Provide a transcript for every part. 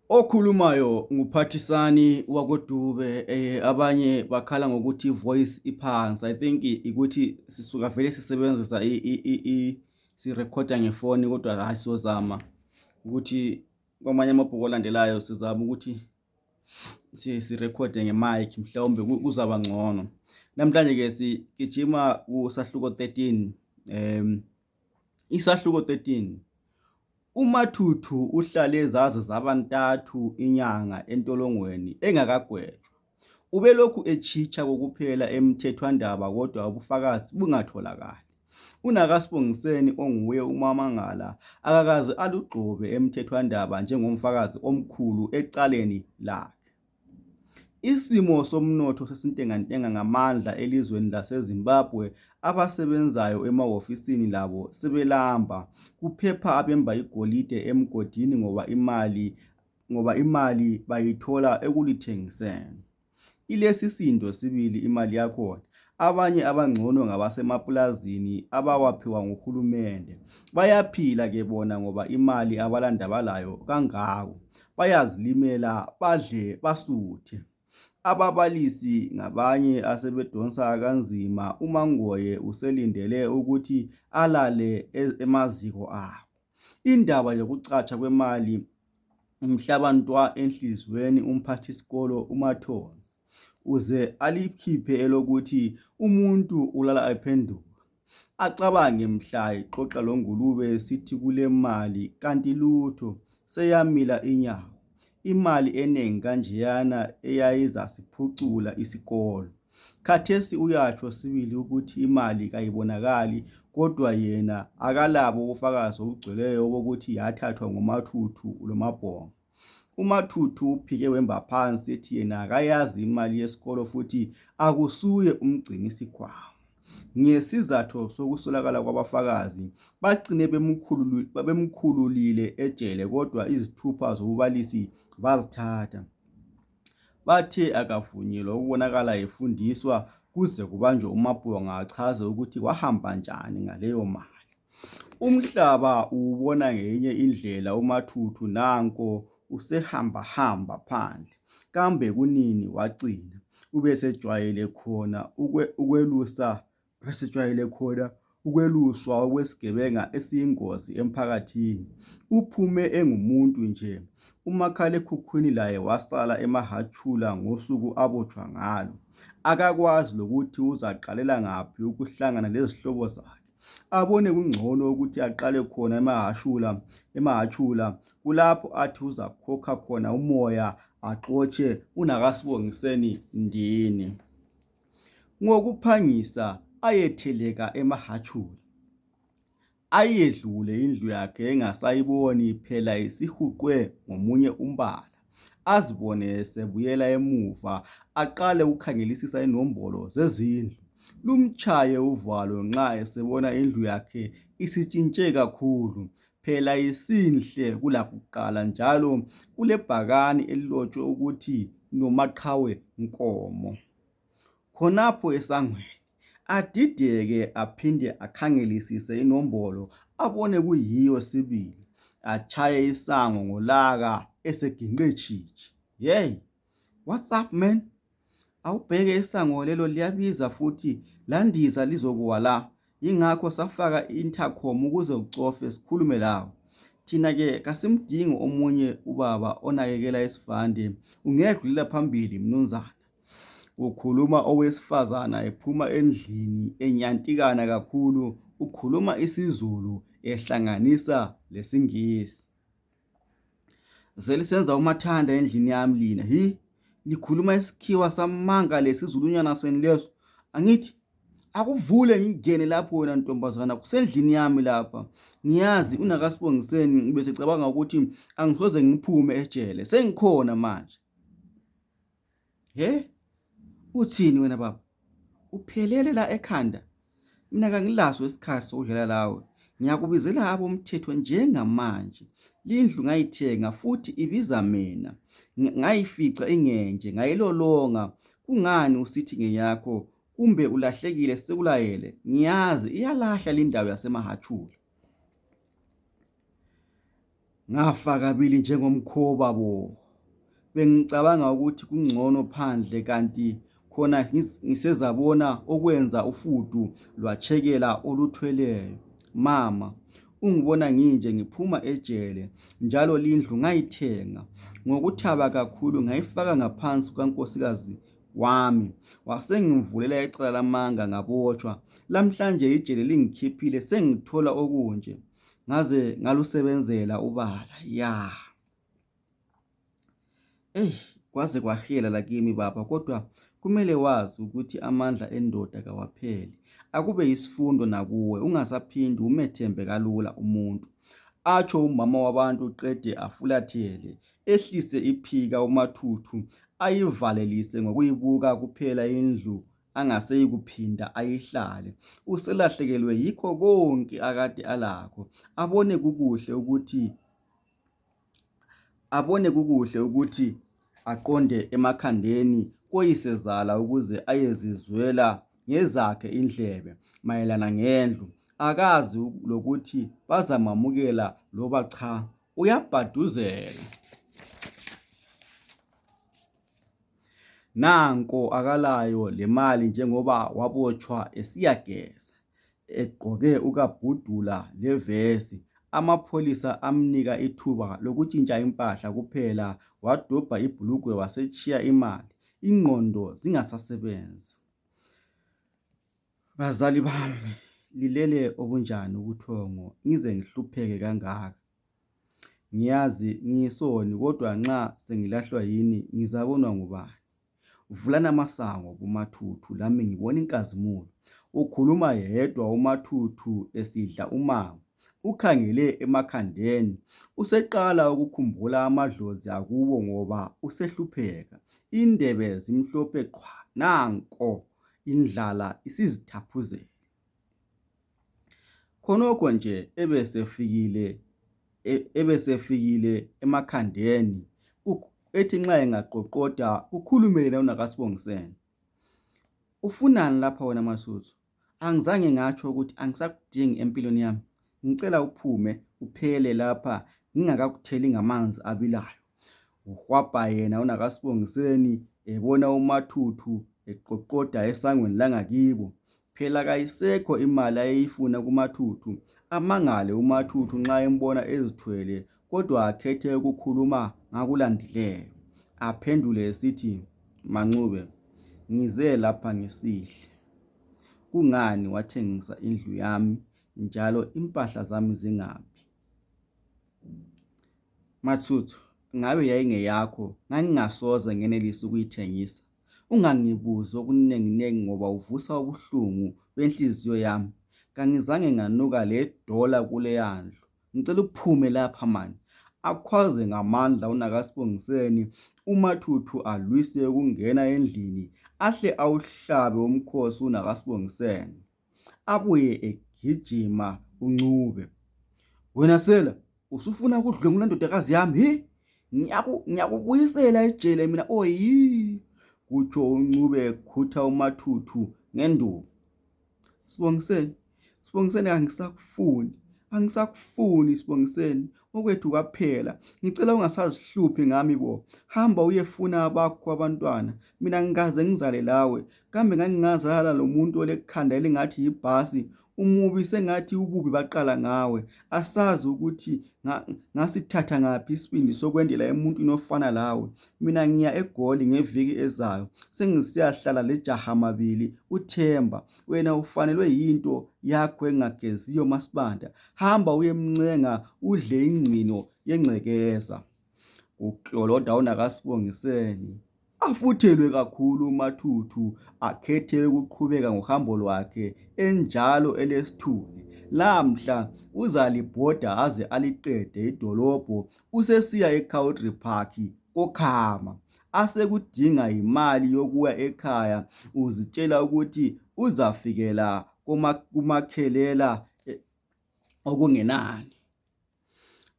Okhulumayo nguphathisani wakoDube, abanye bakhala ngokuthi i-voice iphansi. I think ukuthi sisuka vele sisebenzisa sirekhoda ngefoni, kodwa hayi siyozama ukuthi kwamanye amabhuku alandelayo sizama ukuthi sirekhode nge-mic, mhlawumbe kuzaba ngcono. Namhlanje-ke sigijima kusahluko 13. Isahluko 13. uMathuthu uhlale zaze zabantathu inyanga entolongweni engakagwetshwa. Ubelokhu echitsha kokuphela emthethwandaba kodwa ubufakazi bungatholakali. uNakasibongiseni onguye umamangala akakaze alugxobe emthethwandaba njengomfakazi omkhulu ecaleni lakhe. Isimo somnotho sesintengantenga ngamandla elizweni laseZimbabwe. Abasebenzayo emahhofisini labo sebelamba kuphepha abemba igolide emgodini ngoba imali bayithola ekulithengiseni. Ilesi sindo sibili imali yakhona. Abanye abangcono ngabasemapulazini abawaphiwa nguhulumende. Bayaphila ke bona ngoba imali abalanda balayo kangako. Bayazilimela badle basuthe. Ababalisi ngabanye asebedonsa kanzima. uMangoye uselindele ukuthi alale emaziko abo. Indaba yokucatsha kwemali umhlabantwa enhlizweni umphathisikolo uMathonsi uze alikhiphe elokuthi umuntu ulala ephenduka. Acabange mhla ixoxa loNgulube sithi kule mali kanti lutho seyamila inyawo. Imali eningi kanjeyana eyayizasiphucula isikolo. Khathesi uyatsho sibili ukuthi imali kayibonakali, kodwa yena akalabo ubufakazi obugcweleyo bokuthi yathathwa nguMathuthu loMabhongo. uMathuthu uphike wemba phansi ethi yena akayazi imali yesikolo futhi akusuye umgcinisikhwama. Ngesizathu sokusolakala kwabafakazi bagcine bemkhululile ejele, kodwa izithupha zobubalisi bazithatha. Bathe akavunyelwa ukubonakala efundiswa kuze kubanjwe uMabhongo achaze ukuthi kwahamba njani ngaleyo mali. Umhlaba uwubona ngenye indlela. uMathuthu nanko usehamba phandle. Kambe kunini wagcina? Ubesejwayele khona ukweluswa okwesigebenga esiyingozi emphakathini. Uphume engumuntu nje. uMakhalekhukhwini laye wasala emahhatshula ngosuku abotshwa ngalo. Akakwazi lokuthi uzaqalela ngaphi ukuhlangana lezihlobo zakhe. Abone kungcono ukuthi aqale khona emahhatshula, kulapho athi uzakhokha khona umoya axotshe uNakasibongiseni ndini. Ngokuphangisa ayetheleka emahhatshula. Ayedlule indlu yakhe engasayiboni phela isihuqwe ngomunye umbala. Azibone esebuyela emuva aqale ukukhangelisisa inombolo zezindlu. Lumtshaye uvalo nxa esebona indlu yakhe isitshintshe kakhulu. Phela isinhle kulakuqala njalo kulebhakani elilotshwe ukuthi noMaqhawe Nkomo. Khonapho esangweni adideke aphinde akhangelisise inombolo abone kuyiyo sibili. Achaye isango ngolaka eseginqe tshitshi. "Hey, what's up man? Awubheke isango lelo liyabiza futhi landiza lizokuwa la. Yingakho safaka intercom ukuze ucofe sikhulume lawo. Thina-ke kasimdingi omunye ubaba onakekela isivande. Ungedlulela phambili mnumzana." Ukhuluma owesifazana ephuma endlini enyantikana kakhulu. Ukhuluma isiZulu ehlanganisa lesiNgisi. "Selisenza umathanda endlini yami lina. Likhuluma isikhiwa samanga lesizulunyana seni leso. Angithi akuvule ngingene lapho wena ntombazana, kusendlini yami lapha. Ngiyazi uNakasibongiseni besecabanga ukuthi angisoze ngiphume ejele. Sengikhona manje." Uthini wena baba? Uphelele la ekhanda? Mina kangilaso isikhathi sokudlala lawe. Ngiyakubizela abomthetho njengamanje. Lindlu ngayithenga futhi ibiza mina. Ngayifica ingenje, ngayilolonga. Kungani usithi ngeyakho? Kumbe ulahlekile sekulayele? Ngiyazi iyalahla lindawo yasemahhatshula. Ngafa kabili njengomkhoba bo. Bengicabanga ukuthi kungcono phandle kanti khona ngisezabona okwenza ufudu lwachekela oluthweleyo. Mama, ungibona nginje ngiphuma ejele, njalo lindlu ngayithenga. Ngokuthaba kakhulu ngayifaka ngaphansi kankosikazi wami. Wasengivulela icala lamanga ngabotshwa. Lamhlanje ijele lingikhiphile sengithola okunje. Ngaze ngalusebenzela ubala. Ya. Kwaze kwahlela lakimi baba, kodwa kumele wazi ukuthi amandla endoda kawapheli. Akube yisifundo nakuwe, ungasaphindi umethembe kalula umuntu. Atsho umama wabantu qede afulathele, ehlise iphika uMathuthu, ayivalelise ngokuyibuka kuphela indlu angaseyi kuphinda ayihlale. Uselahlekelwe yikho konke akade alakho. Abone kukuhle ukuthi aqonde emakhandeni koyisezala ukuze ayezizwela ngezakhe indlebe mayelana ngendlu. Akazi lokuthi bazamamukela loba cha. Uyabhaduzela. Nanko akalayo le mali njengoba wabotshwa esiyageza. Egqoke ukabhudula levesi. Amapholisa amnika ithuba lokutshintsha impahla kuphela, wadobha ibhulugwe wasechiya imali. Ingqondo zingasasebenzi. Bazali bami, lilele obunjani ubuthongo ngize ngihlupheke kangaka? Ngiyazi ngiyisoni, kodwa nxa sengilahlwa yini ngizabonwa ngubani? Vulani amasango kuMathuthu, lami ngibona inkazimulo. Ukhuluma yedwa uMathuthu esidla umango. Ukhangele emakhandeni. Useqala ukukhumbula amadlozi akubo ngoba usehlupheka. Indebe zimhlophe qhwa. Nanko indlala isizithaphuzela. Khonokho nje ebesefikile emakhandeni, ethi nxa engaqoqoda kukhulumele uNakasibongiseni. Ufunani lapha wena Masuthu? Angizange ngatsho ukuthi angisakudingi empilweni yami. Ngicela uphume uphele lapha ngingakakutheli ngamanzi abilayo. Uhwabha yena uNakasibongiseni ebona uMathuthu eqoqoda esangweni langakibo. Phela kayisekho imali ayeyifuna kuMathuthu. Amangale uMathuthu nxa embona ezithwele, kodwa akhethe ukukhuluma ngakulandileyo. Aphendule esithi, Mancube, ngize lapha ngesihle. Kungani wathengisa indlu yami njalo impahla zami zingaphi? Mathuthu, ngabe yayingeyakho ngangingasoze ngenelisa ukuyithengisa. Ungangibuzi okuningi ngoba uvusa ubuhlungu benhliziyo yami. Kangizange nganuka $1 kule yandlu. Ngicela uphume lapha mani. Akhwaze ngamandla uNakasibongiseni. uMathuthu alwise ukungena endlini, ahle awuhlabe umkhosi uNakasibongiseni. Abuye egijima uNcube. Wena Sela, usufuna ukudlwengula indodakazi yami? Ngiyakubuyisela ejele mina. Oyi, kutsho uNcube ekhutha uMathuthu ngenduku. Sibongiseni, angisakufuni Sibongiseni. Okwethu kwaphela. Ngicela ungasazihluphi ngami bo. Hamba uyefuna abakho abantwana. Mina ngikaze ngizale lawe. Kambe ngangingazala lo muntu olekhanda elingathi yibhasi. Umubi sengathi ububi baqala ngawe. Asazi ukuthi ngasithatha ngaphi isibindi sokwendela emuntwini ofana lawe. Mina ngiya eGoli ngeviki ezayo. Sengisiyahlala lejaha mabili uThemba. Wena ufanelwe yinto yakho engageziyo Masibanda. Hamba uyemncenga udle ingcino yengcekeza. Ukloloda uNakasibongiseni. Afuthelwe kakhulu uMathuthu, akhethe ukuqhubeka ngohambo lwakhe enjalo elesithuli. Lamhla uzalibhoda aze aliqede idolobho. Usesiya eCountry Park koKhama. Asekudinga imali yokuya ekhaya. Uzitshela ukuthi uzafikela kumakhelela okungenani.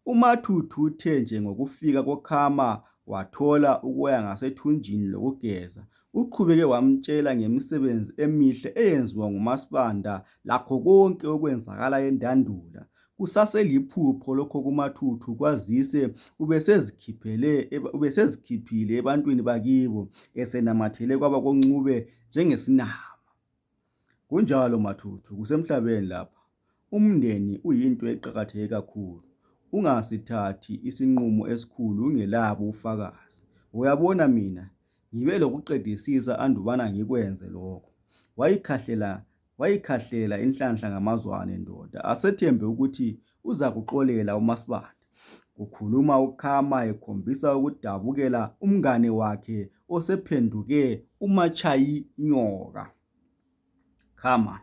uMathuthu uthe nje ngokufika koKhama wathola ukuya ngasethunjini lokugeza. Uqhubeke wamtshela ngemisebenzi emihle eyenziwa nguMasibanda lakho konke okwenzakala eNdandula. Kusaseliphupho lokho kuMathuthu kwazise ubesezikhiphile ebantwini bakibo esenamathele kwaba koNcube njengesinama. Kunjalo Mathuthu, kusemhlabeni lapha. Umndeni uyinto eqakatheke kakhulu. Ungasithathi isinqumo esikhulu ungelabo ufakazi. Uyabona mina ngibe lokuqedisisa andubana ngikwenze lokho. Wayikhahlela inhlanhla ngamazwane ndoda, asethembe ukuthi uza kuxolela uMaSibanda. Kukhuluma uKhama ekhombisa ukudabukela umngane wakhe osephenduke uMatshayinyoka. Khama,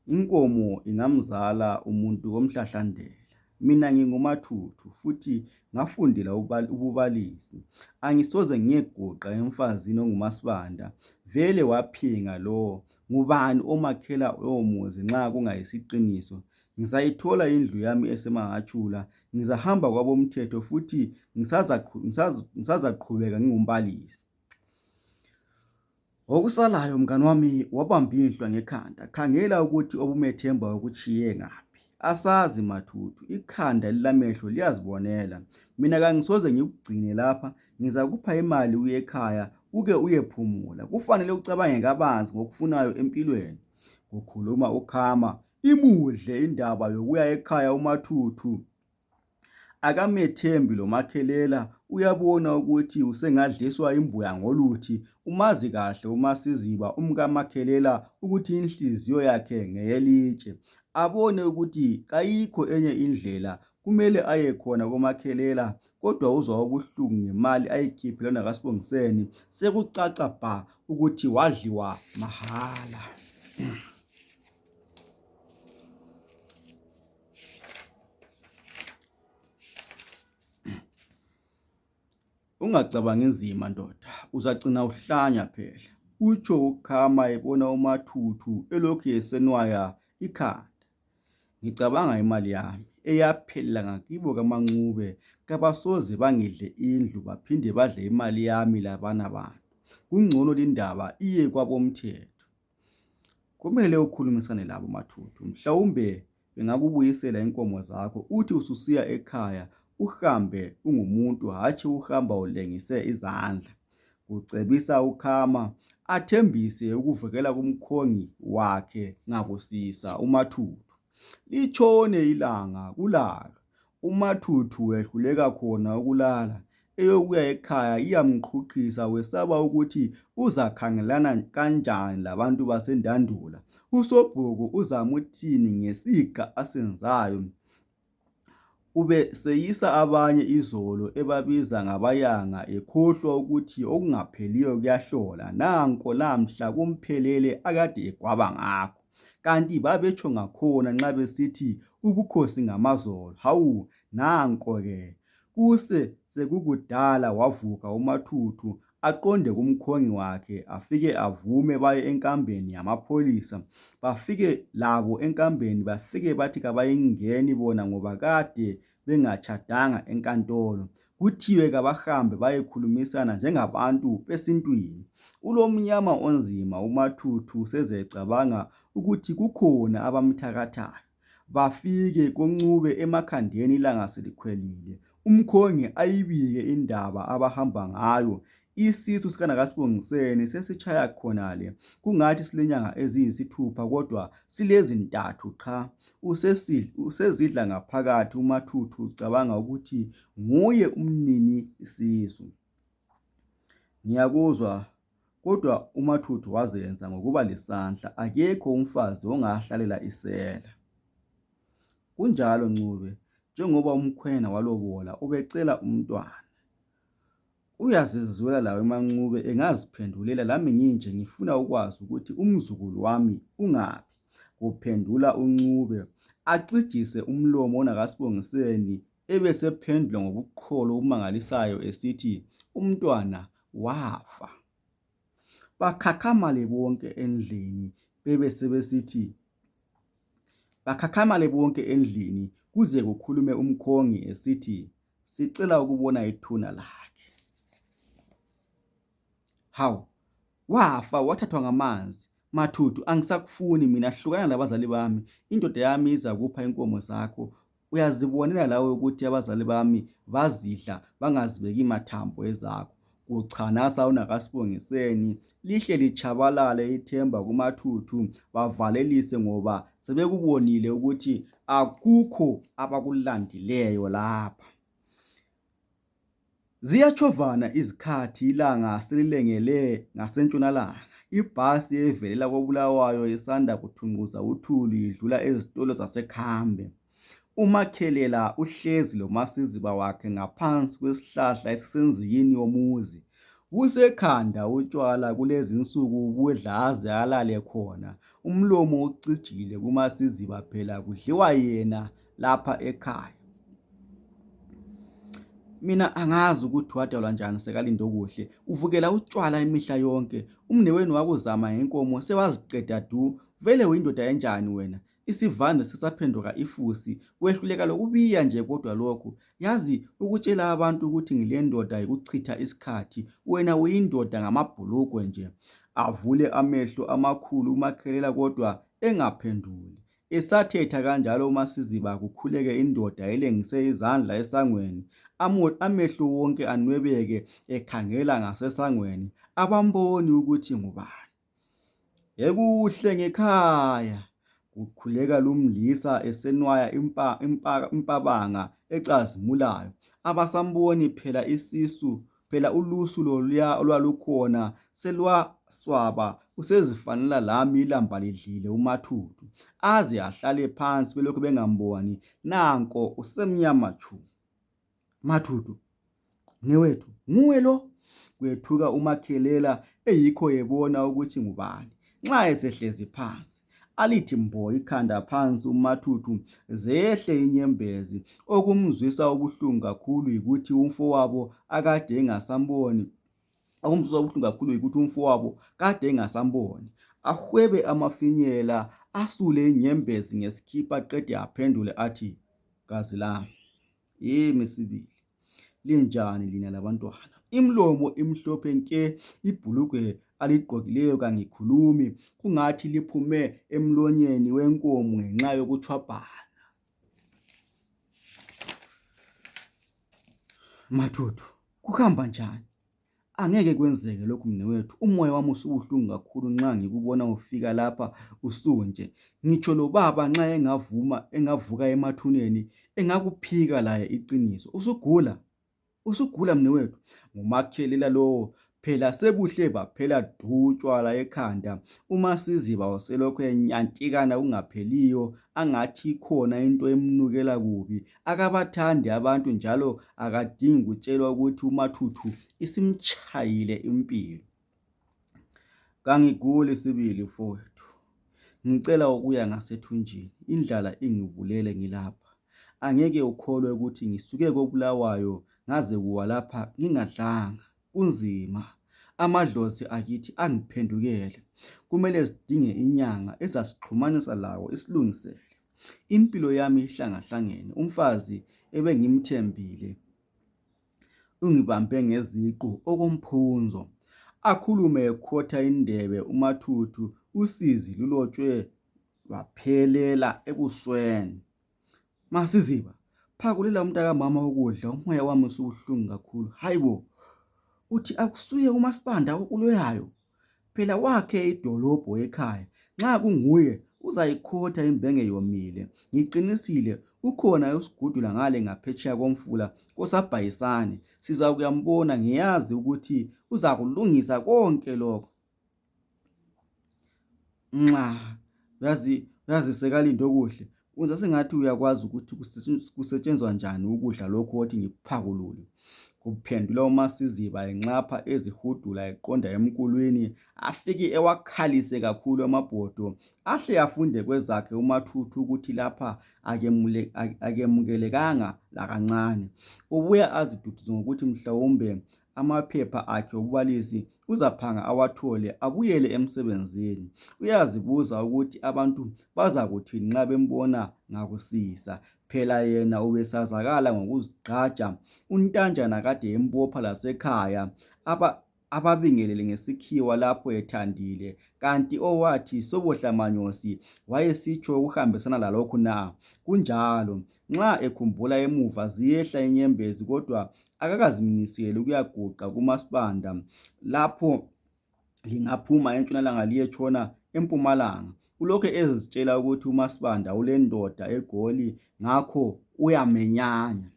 inkomo ingamzala umuntu womhlahlandlela. Mina nginguMathuthu futhi ngafundela ububalisi. Angisoze ngiyeguqa emfazini onguMaSibanda. Vele waphinga lo. Ngubani omakhela lowo muzi nxa kungayisiqiniso? Ngizayithola indlu yami eseMangachula. Ngizahamba kwabomthetho futhi ngisazaqhubeka ngingumbalisi. Okusalayo mngani wami wabamba inhlwa ngekhanda. Khangela ukuthi obumethemba ukuchiye ngaphi. Asazi Mathuthu, ikhanda lilamehlo liyazibonela. Mina kangisoze ngikugcine lapha. Ngizakupha imali uye ekhaya uke uyephumula. Kufanele ucabange kabanzi ngokufunayo empilweni. Kukhuluma uKhama, imudle indaba yokuya ekhaya uMathuthu. Akamethembi lo Makhelela, uyabona ukuthi usengadliswa imbuya ngoluthi. Umazi kahle uMasiziba umkaMakhelela ukuthi inhliziyo yakhe ngeyelitshe. Abone ukuthi kayikho enye indlela, kumele aye khona koMakhelela, kodwa uzwa ubuhlungu ngemali ayikhiphela nakaSibongiseni. Sekucaca bha ukuthi wadliwa mahala. Ungacabangi nzima ndoda, uzacina uhlanya phela. Utsho uKhama ebona uMathuthu elokhu esenwaya ikhanda. Ngicabanga imali yami eyaphelela ngakibo kaMancube, kabasoze bangidle indlu baphinde badle imali yami labana bantu. Kungcono lindaba iye kwabomthetho. Kumele ukhulumisane labo Mathuthu. Mhlawumbe bengakubuyisela inkomo zakho uthi ususiya ekhaya uhambe ungumuntu hatshi uhamba ulengise izandla. Kucebisa uKhama athembise ukuvukela kumkhongi wakhe ngakusisa uMathuthu. Litshone ilanga kulala. uMathuthu wehluleka khona ukulala. Eyokuya ekhaya iyamqhuqhisa wesaba ukuthi uzakhangelana kanjani labantu basendandula. uSobhuku uzamuthini ngesiga asenzayo. Ube seyisa abanye izolo ebabiza ngabayanga ekhohlwa ukuthi okungapheliyo kuyahlola. Nanko lamhla kumphelele akade egwaba ngakho. Kanti babetsho ngakhona nxa besithi ubukhosi ngamazolo. Hawu, nanko ke. Kuse sekukudala wavuka uMathuthu aqonde kumkhongi wakhe, afike avume baye enkambeni yamapholisa. Bafike labo enkambeni bafike bathi kabayingeni bona ngoba kade bengatshadanga enkantolo. Kuthiwe kabahambe bayekhulumisana njengabantu besintwini. Ulomnyama onzima uMathuthu sezecabanga ukuthi kukhona abamthakathayo. Bafike koNcube emakhandeni ilanga selikhwelile. Umkhongi ayibike indaba abahamba ngayo. Isisu sikanakaSibongiseni sesitshaya khonale. Kungathi silenyanga eziyisithupha kodwa silezintathu qha. Usezidla ngaphakathi uMathuthu ucabanga ukuthi nguye umnini isisu. Ngiyakuzwa, kodwa uMathuthu wazenza ngokuba lesandla. Akekho umfazi ongahlalela isela. Kunjalo Ncube, njengoba umkhwena walobola ubecela umntwana. Uyazizwela lawe eMancube engaziphendulela lami nginje ngifuna ukwazi ukuthi umzukulu wami ungaphi. Kuphendula uNcube acijise umlomo onakaSibongiseni ebesephendula ngobuqholo umangalisayo esithi umntwana wafa. Bakhakhamale bonke endlini Bakhakhamale bonke endlini kuze kukhulume umkhongi esithi sicela ukubona ithuna lakhe. Hawu, wafa wathathwa ngamanzi. Mathuthu, angisakufuni mina, hlukana nabazali bami. Indoda yami iza kupha inkomo zakho. Uyazibonela lawe ukuthi abazali bami bazidla bangazibeki mathambo ezakho. Kuchanasa uNakasibongiseni, lihle lichabalale ithemba kuMathuthu, bavalelise ngoba sebekubonile ukuthi akukho abakulandileyo lapha. Ziyachovana izikhathi, ilanga selilengele ngasentshonalanga. Ibhasi evelela koBulawayo isanda kuthunquza uthuli idlula ezitolo zaseKhambe. uMakhelela uhlezi loMasiziba wakhe ngaphansi kwesihlahla esisenzikini yomuzi. Kusekhanda utshwala kulezi insuku budla aze alale khona. Umlomo ucijile kuMasiziba, phela kudliwa yena lapha ekhaya. Mina angazi ukuthi wadalwa njani sekaLindokuhle. Uvukela utshwala imihla yonke. Umnewenu wakuzama ngenkomo sewaziqeda du. Vele uyindoda enjani wena? Isivande sesaphenduka ifusi. Wehluleka lokubiya nje kodwa lokho. Yazi ukutshela abantu ukuthi ngile ndoda yikuchitha isikhathi. Wena uyindoda ngamabhulukwe nje. Avule amehlo amakhulu uMakhelela kodwa engaphenduli. Esathetha kanjalo uMasiziba kukhuleke indoda elengise izandla esangweni. Amehlo wonke anwebeke ekhangela ngasesangweni, abamboni ukuthi ngubani. Ekuhle ngekhaya, kukhuleka lumlisa esenwaya impabanga ecazimulayo. Abasamboni phela isisu, phela ulusu loluya olwalukhona selwaswaba. Usezifanela lami ilamba lidlile uMathuthu. Aze ahlale phansi belokhu bengamboni. Nanko usemnyama chu. Mathuthu, mnewethu, nguwe lo? Kwethuka uMakhelela eyikho yebona ukuthi ngubani. Nxa esehlezi phansi, alithi mbo ikhanda phansi uMathuthu, zehle inyembezi. Okumzwisa ubuhlungu kakhulu yikuthi umfowabo akade engasamboni. Kade engasamboni. Ahwebe amafinyela, asule inyembezi ngesikhipa qede aphendule athi, gazi lami, yimi sibili. Linjani lina labantwana? Imlomo imhlophe nke, ibhulukwe aligqokileyo kangikhulumi, kungathi liphume emlonyeni wenkomo ngenxa yokutshwabhana. Mathuthu, kuhamba njani? Angeke kwenzeke lokhu mnewethu. Umoya wami usubuhlungu kakhulu nxa ngikubona ufika lapha usunje. Ngitsho lo baba nxa engavuka emathuneni engakuphika laye iqiniso. Usugula mnewethu. nguMakhelela lowo, phela sebuhle baphela du utshwala ekhanda. uMasiziba uselokhu enyantikana kungapheliyo, angathi khona into emnukela kubi. Akabathandi abantu njalo akadingi kutshelwa ukuthi uMathuthu isimchayile impilo. Kangiguli sibili fowethu, ngicela ukuya ngasethunjini. Indlala ingibulele ngilapha. Angeke ukholwe ukuthi ngisuke koBulawayo ngaze kuwa lapha ngingadlanga. Kunzima. Amadlozi akithi angiphendukele. Kumele sidinge inyanga ezasixhumanisa lawo isilungisele. Impilo yami ihlangahlangene. Umfazi ebengimthembile ungibambe ngeziqu okomphunzo. Akhulume ekhotha indebe uMathuthu, usizi lulotshwe lwaphelela ebusweni. Masiziba, phakulela umntaka mama ukudla. Umoya wami usubuhlungu kakhulu. Hayibo, uthi akusuye uMasibanda okuloyayo? Phela wakhe idolobho ekhaya. Nxa kunguye uzayikhotha imbenge yomile. Ngiqinisile ukhona usigudula ngale ngaphetsheya komfula koSabhayisane. Siza kuyambona, ngiyazi ukuthi uzakulungisa konke lokho. Yazi sekaLindokuhle, wenza sengathi uyakwazi ukuthi kusetshenzwa njani ukudla lokho othi ngikuphakulule. Kuphendula uMasiziba enxapha ezihudula eqonda emkulwini, afike ewakhalise kakhulu amabhodo. Ahle afunde kwezakhe uMathuthu ukuthi lapha akemukelekanga lakancane. Ubuya aziduduze ngokuthi mhlawumbe amaphepha akhe obubalisi uzaphanga awathole abuyele emsebenzini. Uyazibuza ukuthi abantu bazakuthi nxa bembona ngakusisa. Phela yena ubesazakala ngokuzigqaja. Untanjana kade embopha lasekhaya. ababingelele ngesikhiwa lapho ethandile, kanti owathi sobohlamanyosi wayesitsho ukuhambisana lalokhu na. Kunjalo, nxa ekhumbula emuva ziyehla inyembezi kodwa akakazimiseli ukuyaguqa kuMaspanda lapho lingaphuma entshonalanga liyetshona empumalanga. Ulokhu ezitshela ukuthi uMaspanda ulendoda eGoli ngakho uyamenyanya.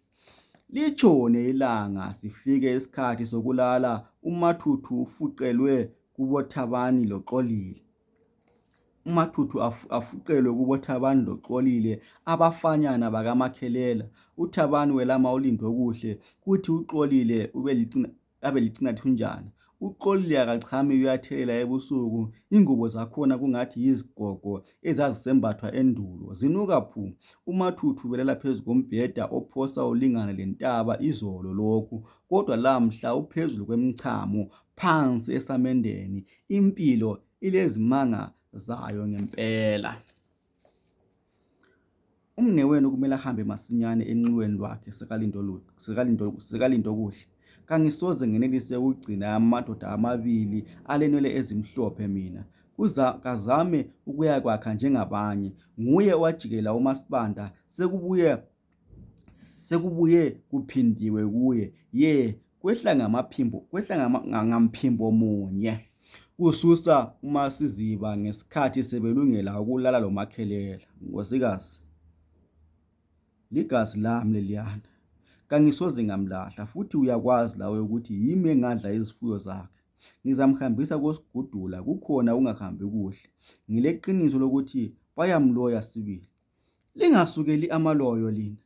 Litshone ilanga sifike isikhathi sokulala uMathuthu ufuqelwe kuboThabani loXolile. uMathuthu afuqelwe kuboThabani loXolile abafanyana bakaMakhelela. uThabani welama ulindo kuhle kuthi uXolile abelicinathunjana. uXolile akachami uyathelela ebusuku, ingubo zakhona kungathi yizigogo ezazisembathwa endulo zinuka phu. uMathuthu belala phezu kombheda ophosa ulingana lentaba izolo lokhu, kodwa lamhla uphezulu kwemchamo phansi esamendeni. Impilo ilezimanga zayo ngempela. Umnewenu kumele ahambe masinyane enxiweni lwakhe sekalindokuhle. Kangisoze ngenelise ukugcina amadoda amabili alenwele ezimhlophe mina. Kazame ukuya kwakha njengabanye. Nguye owajikela uMaspanda, sekubuye kuphindiwe kuye. Kwehla ngamphimbo munye. Kususa uMasiziba ngesikhathi sebelungela ukulala loMakhelela. Nkosikazi, ligazi lami leliyana, kangisoze ngamlahla, futhi uyakwazi lawe ukuthi yimi engadla izifuyo zakhe. Ngizamhambisa koSigudula, kukhona ungahambi kuhle. Ngileqiniso lokuthi bayamloya sibili. Lingasukeli amaloyo lina,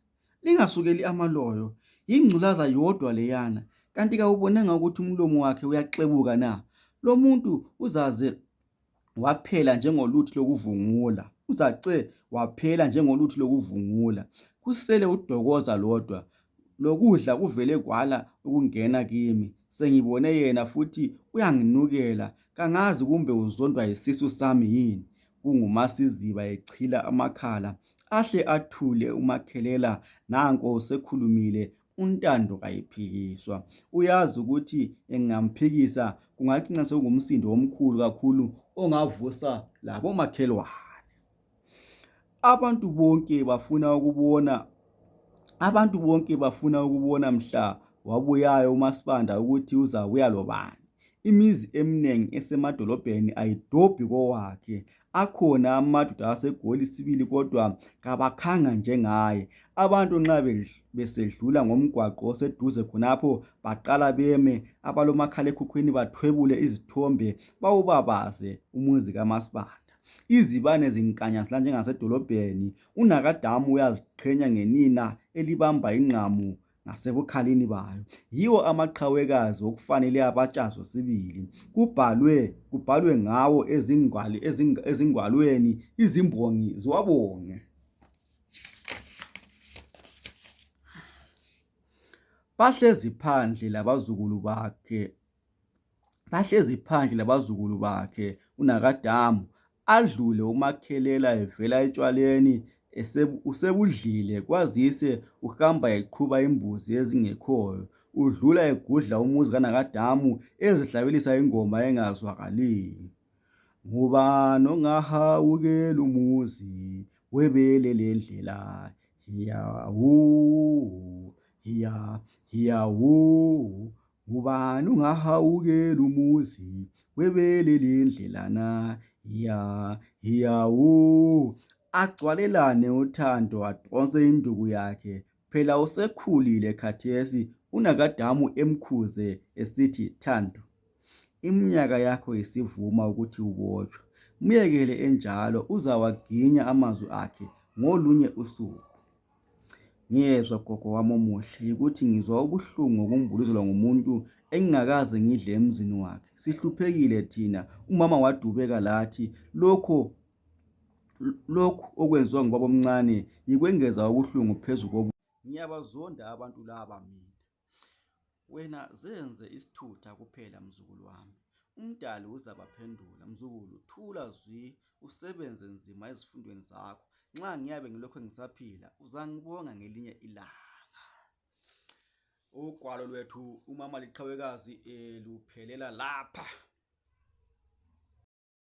lingasukeli amaloyo. Yingculaza yodwa leyana, kanti kawubonanga ukuthi umlomo wakhe uyaxebuka na? Lo muntu uzaze waphela njengoluthi lokuvungula. Waphela njengoluthi lokuvungula. Kusele uDokoza lodwa. Lokudla kuvele kwala ukungena kimi. Sengibone yena futhi uyanginukela. Kangazi kumbe uzondwa yisisu sami yini. KunguMasiziba echila amakhala. Ahle athule uMakhelela, nanko usekhulumile, untando kayiphikiswa. Uyazi ukuthi engamphikisa kungagcina sekungumsindo omkhulu kakhulu ongavusa labomakhelwane. Abantu bonke bafuna ukubona mhla wabuyayo uMaspanda ukuthi uzabuya lobani. Imizi eminingi esemadolobheni ayidobhi kowakhe. Akhona amadoda aseGoli sibili kodwa kabakhanga njengaye. Abantu nxa besedlula ngomgwaqo oseduze khonapho baqala beme, abalomakhalekhukhwini bathwebule izithombe bawubabaze umuzi kaMaspanda. Izibane zinkanya zila njengasedolobheni. uNakadamu uyaziqhenya ngenina elibamba ingqamu ngasebukhalini bayo. Yiwo amaqhawekazi okufanele abatshazwe sibili. Kubhalwe ngawo ezingwalweni, izimbongi ziwabonge. Bahlezi phandle labazukulu bakhe uNakadamu, adlule uMakhelela evela etshwaleni usebudlile, kwazise uhamba eqhuba imbuzi ezingekhoyo, udlula egudla umuzi kaNakadamu ezihlabelisa ingoma engazwakaliyo. Ngubani ongahawukela umuzi webele lendlela, hiyawu, hiyawu. Ngubani ongahawukela umuzi webele lendlela na, hiyawu. Agcwalelane uthando, adonse induku yakhe. Phela usekhulile khathesi, uNakadamu emkhuze esithi, Thando, iminyaka yakho isivuma ukuthi ubotshwe. Myekele enjalo, uzawaginya amazwi akhe ngolunye usuku. Ngiyezwa gogo wami omuhle, ukuthi ngizwa ubuhlungu ngokumbuluzelwa ngumuntu engingakaze ngidle emzini wakhe. Sihluphekile thina, umama wadubeka lathi. Lokho okwenziwa ngubaba omncane yikwengeza ubuhlungu phezu kobu. Ngiyabazonda abantu laba mina. Wena zenze isithutha kuphela mzukulu wami. Umdali uzabaphendula. Mzukulu, thula zwi, usebenze nzima ezifundweni zakho. Nxa ngiyabe ngilokho ngisaphila, uzangibonga ngelinye ilanga. ugwalo lwethu umama liqhawekazi luphelela lapha.